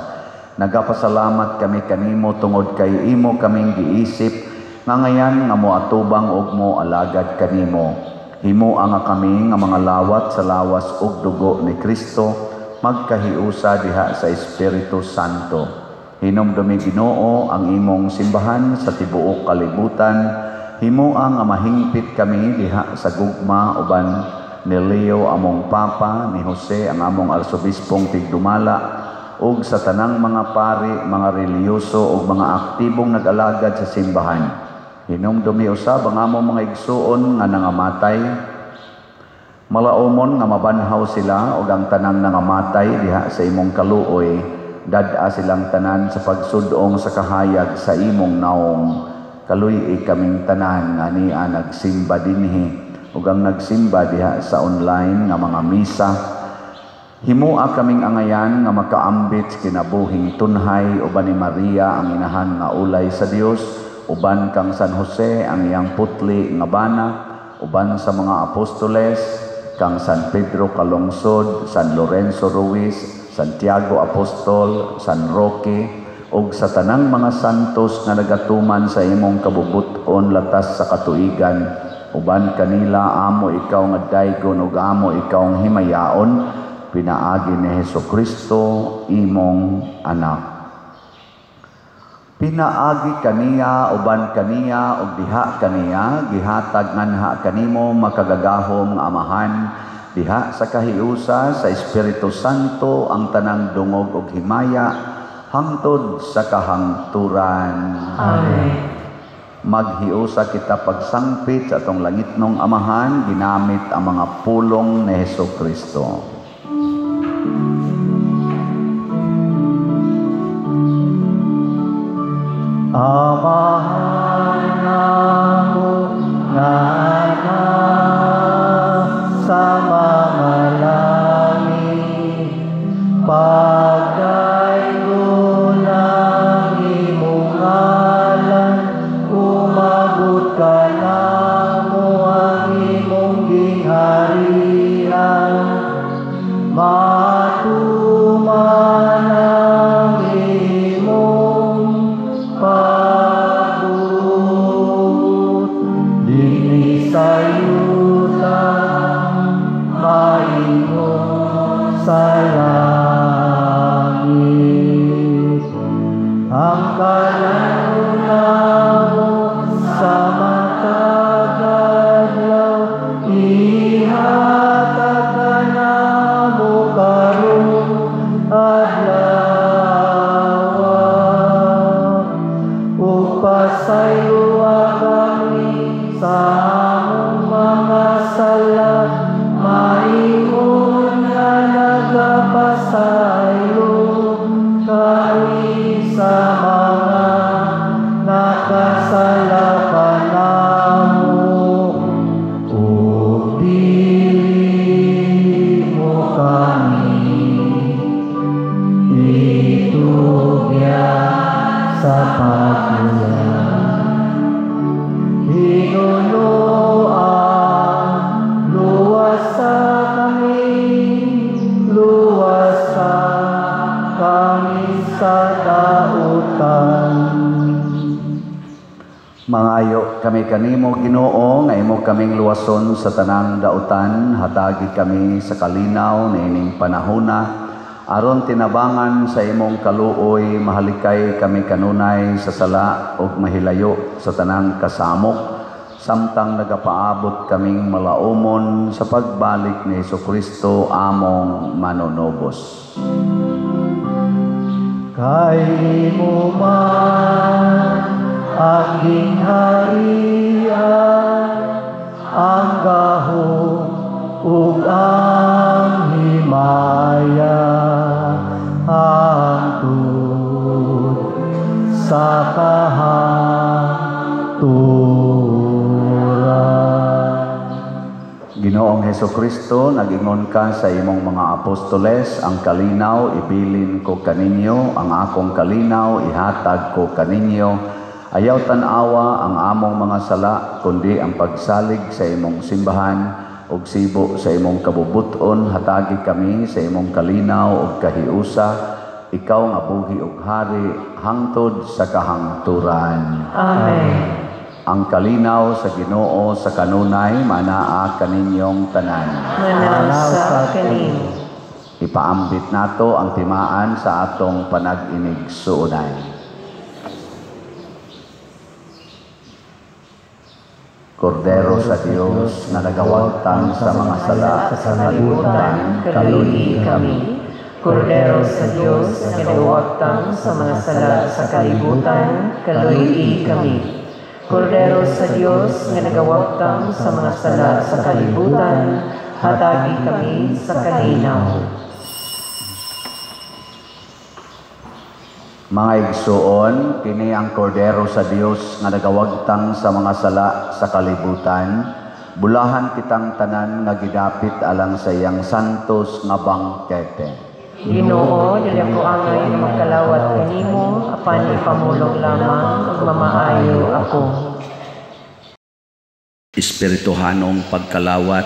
Nagapasalamat kami kanimo tungod kay imo kaming giisip nga ngayan nga moatubang ug moalagad kanimo. Himoa nga kami nga mga lawat sa lawas ug dugo ni Kristo, magkahiusa diha sa Espiritu Santo. Hinumdumi Ginoo ang imong simbahan sa tibuok kalibutan. Himoa nga mahingpit kami diha sa gugma uban ni Leo among Papa, ni Jose ang among arsobispong tigdumala, ug sa tanang mga pari, mga relihiyoso ug mga aktibong nag-alagad sa simbahan. Hinumdumi usab ang among mga igsuon nga nangamatay, malaumon nga mabanhaw sila ug ang tanang nangamatay diha sa imong kaluoy, dad-a silang tanan sa pagsudong sa kahayag sa imong naong. Kaluy-i kaming tanan nga nia nagsimba dinhi ug ang nagsimba diha sa online nga mga misa. Himoa kaming angayan nga makaambit sa kinabuhing tunhay uban ni Maria ang inahan nga ulay sa Dios, uban kang San Jose ang iyang putli nga bana, uban sa mga apostoles, kang San Pedro Calungsod, San Lorenzo Ruiz, Santiago Apostol, San Roque, ug sa tanang mga santos nga nagatuman sa imong kabubut-on latas sa katuigan, uban kanila amo ikaw nga daygon ug amo ikaw ang himayaon, pinaagi ni Hesukristo imong anak. Pinaagi kaniya, uban kaniya, ug diha kaniya, gihatag nganha kanimo makagagahom nga Amahan, diha sa kahiusa sa Espiritu Santo ang tanang dungog ug himaya hangtod sa kahangturan. Amen. Maghiusa kita pagsangpit sa atong langitnong Amahan, ginamit ang mga pulong ni Hesukristo. Amahan namo nga sa mga langit, pagdaygon ang imong Ihatag kanamo karong adlaw, ug pasayloa kami sa among mga sala, maingon nga nagapasaylo kami sa mga nakasala kanamo, ug dili mo kami itugyan sa pagbulag. Hinunoa, luwasa kami, luwasa kami sa dautan. Mangayo kami kanimo, Ginoo, nga imo kaming luwason sa tanang dautan, hatagi kami sa kalinaw niining panahona, aron tinabangan sa imong kaluoy mahalikay kami kanunay sa sala ug mahilayo sa tanang kasamok, samtang nagapaabot kaming malaumon sa pagbalik ni Hesukristo among manunubos. Kay imo man ang gingharian, ang gahom ug ang himaya, hangtod sa kahangturan. Ginoong Hesukristo, nag-ingon ka sa imong mga apostoles, ang kalinaw ibilin ko kaninyo, ang akong kalinaw ihatag ko kaninyo. Ayaw tan-awa ang among mga sala, kundi ang pagsalig sa imong simbahan ug sibo sa imong kabubut-on, hatagi kami sa imong kalinaw ug kahiusa, ikaw nga buhi ug hari hangtod sa kahangturan. Amen. Ang kalinaw sa Ginoo sa kanunay manaa kaninyong tanan. Manaa sa kanimo. Ipaambit nato ang timaan sa atong panag-inig-suunay. Kordero sa Dios nga nagawagtang sa mga sala sa kalibutan, kaluoyi kami. Kordero sa Dios nga nagawagtang sa mga sala sa kalibutan, kaluoyi kami. Kordero sa Dios nga nagawagtang sa mga sala sa kalibutan, hatagi kami sa kalinaw. Mga igsuon, kini ang kordero sa Dios nga nagawagtang sa mga sala sa kalibutan. Bulahan kitang tanan nga gidapit alang sa iyang santos nga bangkete. Ginoo, dili ako angay nga magkalawat kanimo, apan ipamulong lamang ug mamaayo ako. Espirituhanong pagkalawat.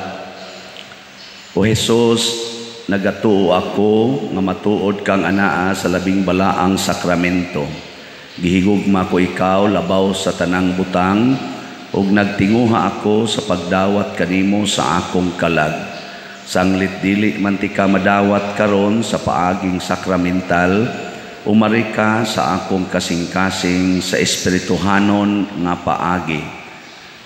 O Hesus, nagatuo ako nga matuod kang anaa sa labing balaang sakramento. Gihigugma ko ikaw labaw sa tanang butang, ug nagtinguha ako sa pagdawat kanimo sa akong kalag. Sanglit dili man ti ka madawat karon sa paaging sakramental, umari ka sa akong kasing-kasing sa espirituhanon nga paagi.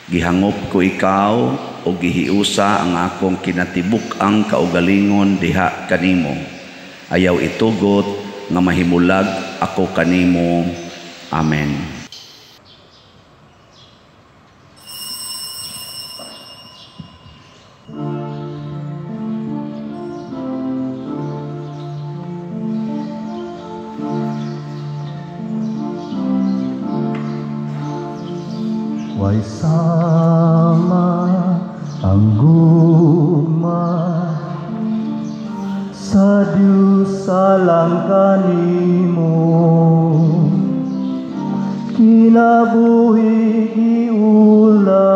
Gihangop ko ikaw o gihiusa ang akong kinatibuk-ang kaugalingon diha kanimo. Ayaw itugot nga mahimulag ako kanimo. Amen. Way sama ang gugma sa Diyos alang kanimo, kinabuhi giula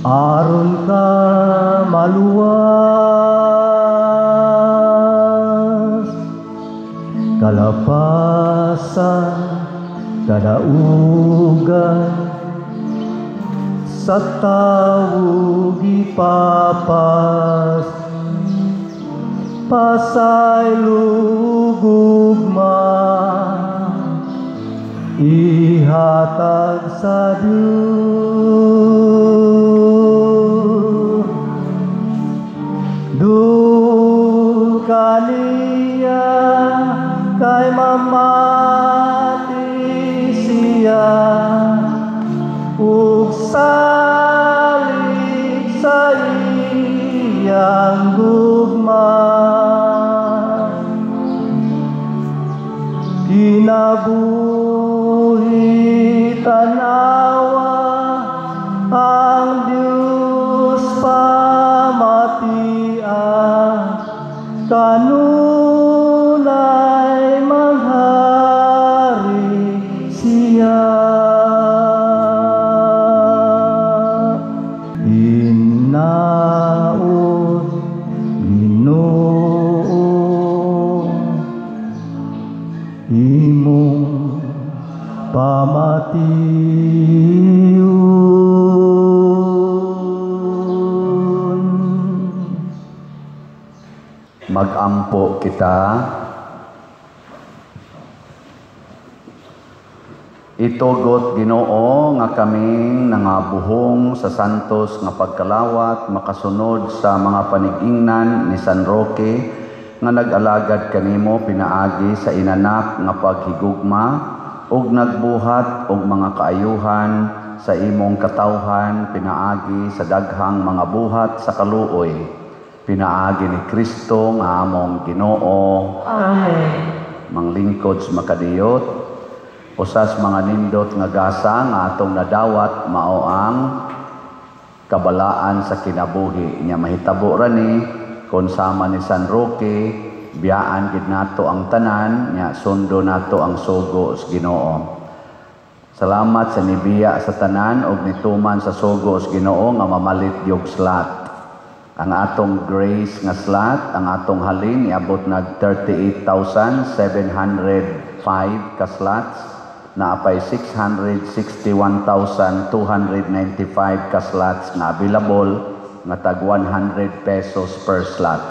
aron ka maluwas, kalapasan kadaugan sa tawo gipapas, pasaylo gugma ihatag sa Dios. sa iyang gugma. Kinabuhi tanawa ang Diyos pamatia, kanunay manghari siya. Hinaot Ginoo, imong pamation. Magampo kita. Itugot, Ginoo, nga kaming nangabuhong sa santos nga pagkalawat makasunod sa mga panigingnan ni San Roque nga nag-alagad kanimo pinaagi sa inanak nga paghigugma ug nagbuhat og mga kaayuhan sa imong katawhan pinaagi sa daghang mga buhat sa kaluoy, pinaagi ni Kristo nga among Ginoo. Amen. Manglingkod sa makadiyot, usas mga nindot nga gasa nga atong nadawat mao ang kabalaan sa kinabuhi. Nya mahitabo ra ni kon sama ni San Roque, biyaan gid nato ang tanan, nya sundo nato ang sugo sa Ginoo. Salamat sa nibiya sa tanan og nituman sa sugo sa Ginoo nga mamalit yung slot. Ang atong grace nga slot, ang atong halin iabot nag 38,705 ka slots, naapay 661,295 ka slots nga available nga tag 100 pesos per slot.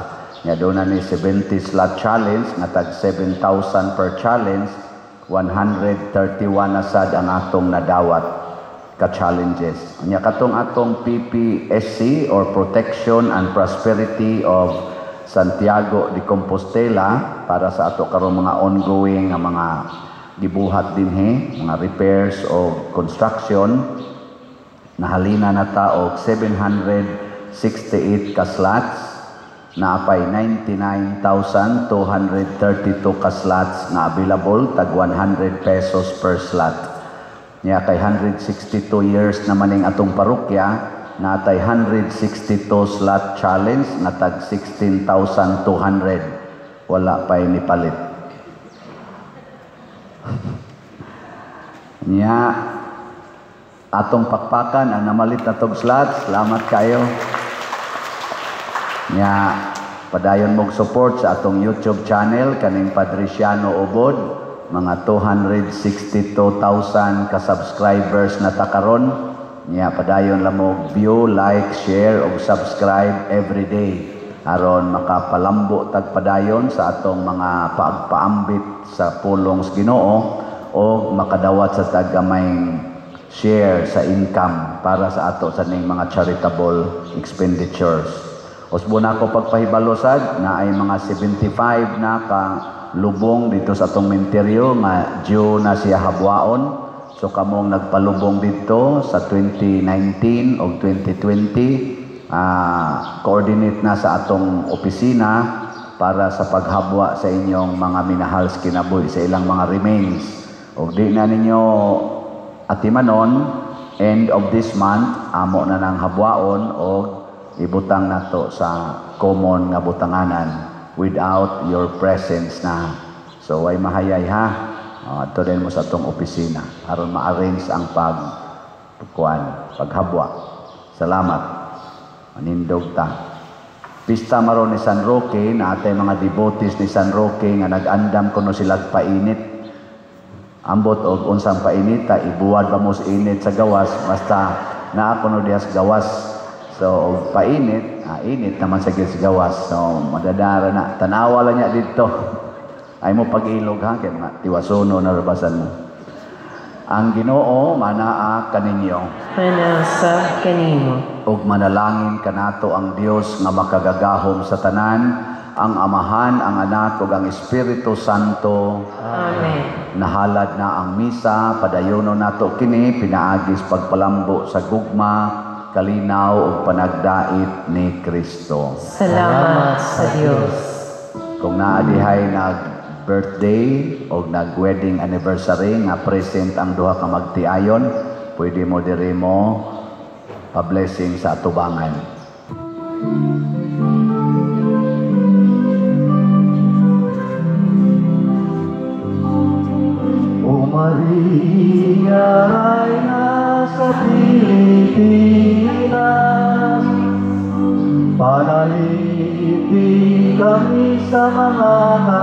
Nga doon na ni 70 slot challenge nga tag 7,000 per challenge, 131 na sad ang atong nadawat ka challenges. Nya katong atong PPSC or Protection and Prosperity of Santiago de Compostela para sa ato karon mga ongoing nga mga gibuhat dinhi, mga repairs o construction, nahalina na ta og 768 ka slots, naapay 99,232 ka slots nga available tag 100 pesos per slot. Nya kay 162 years naman ning atong parokya, natay 162 slot challenge nga tag 16,200, wala pay nipalit. Nya atong pakpakan ang namalit na tog slots, salamat kayo. Nya padayon mog support sa atong YouTube channel kaning Padriciano Ubod, mga 262,000 ka subscribers na ta karon. Nya padayon lang mog view, like, share ug subscribe every day aron makapalambo tag padayon sa atong mga pagpaambit sa pulong sa Ginoo o makadawat sa taggamayng share sa income para sa ato sa ning mga charitable expenditures. Usbo na ako pagpahibalo sad na ay mga 75 na ka lubong dito sa atong menteryo nga due na siya habwaon. So kamong nagpalubong dito sa 2019 o 2020, coordinate na sa atong opisina para sa paghabwa sa inyong mga minahal sa kinabuhi, sa ilang mga remains. O di na ninyo atimanon, end of this month, amo na nang habwaon o ibutang nato sa common nga butanganan without your presence na. So way mahayay ha. Ato din mo sa atong opisina aron ma-arrange ang paghabwa. Salamat. Manindog ta. Pista maron ni San Roque, na atay mga devotees ni San Roque nga nag-andam kuno sila painit. Ambot og unsang painita, ibuwad ba mo sa init sa gawas, basta naa kuno diha sa gawas. So og painit, init naman sa gid sa gawas. So madadara na, tanawa lang niya didto. Ay mo pag-ilog ha, kay mga tiwasono na rabasan mo. Ang Ginoo manaa kaninyo. Manasa kanimo. Ug manalangin kanato ang Dios nga makagagahom sa tanan, ang Amahan, ang Anak ug ang Espiritu Santo. Amen. Nahalad na ang misa, padayono nato kini pinaagis pagpalambo sa gugma kalinaw ug panagdait ni Kristo. Salamat sa Dios. Kung naa dihay nag birthday o nag wedding anniversary nga present ang duha ka magtiayon, pwede mo diri mo pa-blessing sa atubangan. O Maria, Reyna sa Pilipinas, panalipin kami sa mga